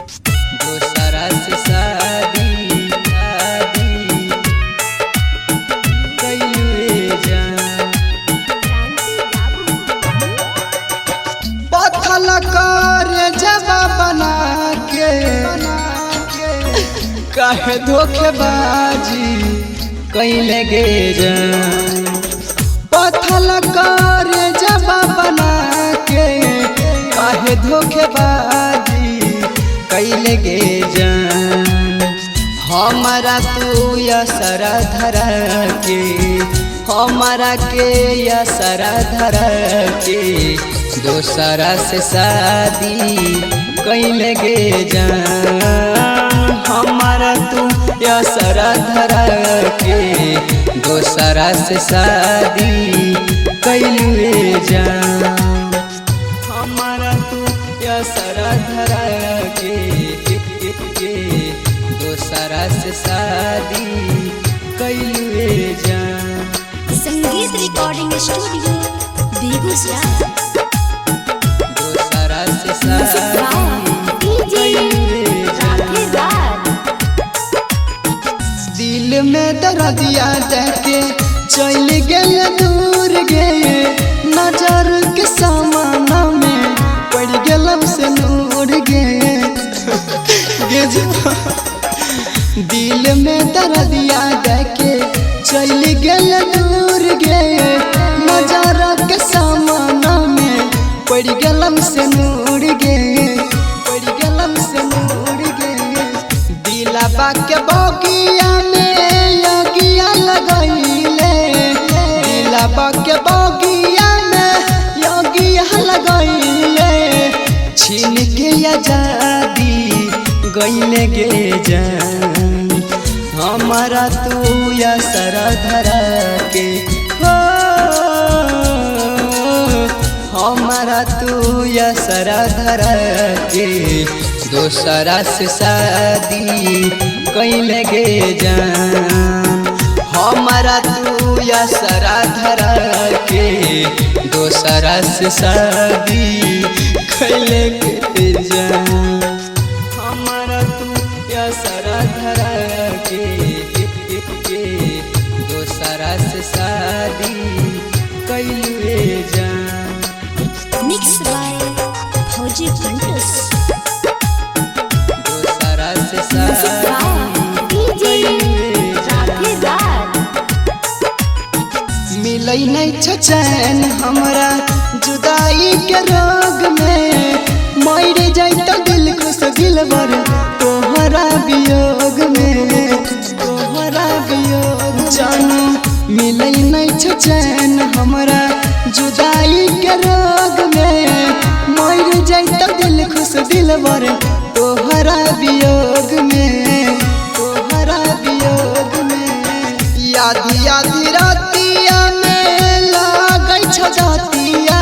दोसरा से शादी शादी कैलू रे जान। पथल कर जबा बना के काहे धोखेबाजी कैले गे जान। पथल कर जबा बना के काहे धोखेबाजी कैले गे जान। हमारा तू यसरा धरा के, हमारा के यसरा धरा के दोसरा से शादी कैले गे जान। हमारा तू यसरा धरा के दोसरा से शादी कैलू रे जान। हमारा तू यसरा धरा के दोसरा से शादी कैलू रे जान। संगीत रिकॉर्डिंग स्टूडियो बेगूसराय। दोसरा से शादी डीजे राधे राज। दिल में दर्दिया देके चल गेल दूर गे, नजर के सामाना में पड़ गेल से नूर गे। गे दिल में दर्दिया देके चल गेल दूर गे, नजर के सामाना में पड़ गेल से नूर गे, पड़ गेल से नूर गे। दिलबा के बगिया में यगिया लगैले, दिलबा के बगिया में यगिया लगैले, छीन के आजादी गैले गे जान। हमारा तू यसरा धरा के हो, हमारा तू यसरा धरा के दोसरा से शादी कैले गे जान। हमारा तू यसरा धरा के दोसरा से शादी कैले गे जान। हमारा तू यसरा धरा के दोसरा से शादी कैलू रे जान। मिक्स बाय फौजी फंटस। दोसरा से शादी डीजे राधे राज। मिलै नहीं छ चैन हमरा जुदाई के रोग में, मर जाई तो दिल खुश दिलबर तोहरा वियोग में, तोहरा वियोग जानू। मिलै नहीं छ चैन हमरा जुदाई के रोग में, मर जाई तो दिल खुश दिलबर तोहरा वियोग में, तोहरा वियोग में। याद याद रातिया में लागै छ जातिया,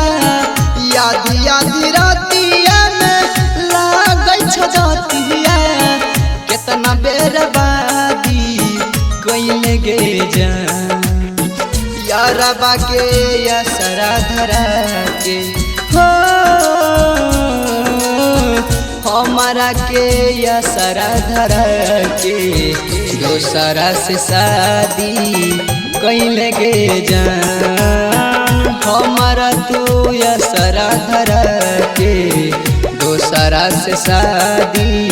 याद याद रातिया में लागै छ जातिया, केतना बेरबादी कैले गे जान। यारबा के यसरा धरा के हो, हमारा के यसरा धरा के दोसरा से शादी कैले गे जान। हमारा तू यसरा धरा के दोसरा से शादी